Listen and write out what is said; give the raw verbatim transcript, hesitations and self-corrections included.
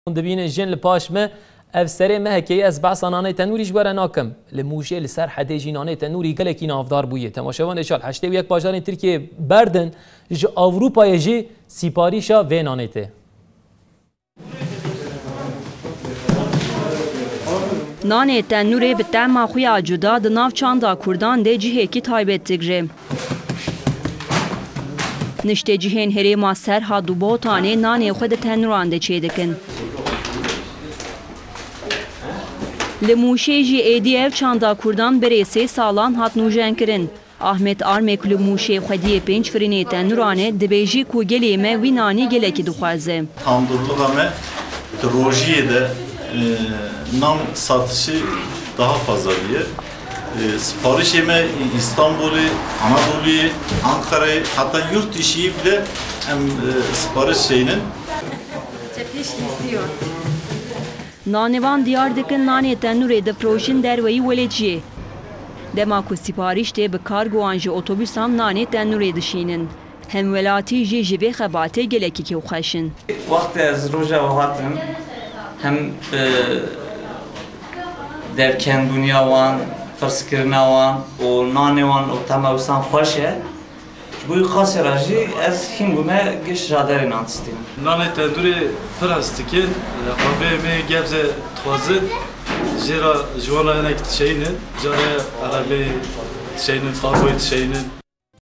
Dibînin jin li paş me. Ev serê mehekê ye, ez behsa nanê tenûrî ji we re nakim. Li Mûşê li ser hedê jî nanê tenûrî gelekî navdar bûye. Temaşevanê şal heştê û yek bajarên Tirkiyeyê berdin, ji Ewropayê jî sîparîşa vê nanê tê. Nanê tenûrê bi tehma xwe ya cuda di nav çanda Kurdan de cihekî taybet digre. Niştecihên herêma Serhat û Botanê nanê xwe di tenûran de çêdikin. Li Mûşê jî êdî ev çanda Kurdan berê sê salan hat nûjenkirin. Ahmet Armek li Mûşê xwediyê pênc firînê tenûran e, dibêjî ku gelê me wî nanî gelekî dixwaze. Tandurluğa me di rojiyê de, e, nan satışı daha fazla diye. E, siparişê me Îstanbulê, Anadolu'yê, Ankara'yê, hatta yurt dışıyê bile em, e, sipariş şeyinin. Nanêvan diyar dikin nanê tenûrê difroşin derveyî welatiyê. Dema ku sîparîş tê bi kargoan ji otobûsan nanê tenûrê dişînin. Hemwelatî jî ji vê xebatê gelekî kêfxweş in. Wextê ez roja we hatim, hem, e, derkendbûniya wan, firskirina wan û nanê wan û tema wîsan xweş e. Ji bo wî qasê re jî ez hîn bûme giş raderê nan distînim. Nanê tendûrê pir hez dikin. Erebeyê me Gebze dixwazin. Jê re ji wan re hinek dişeyînin. Carê erebeyê dişeyînin, kargoyê dişeyînin.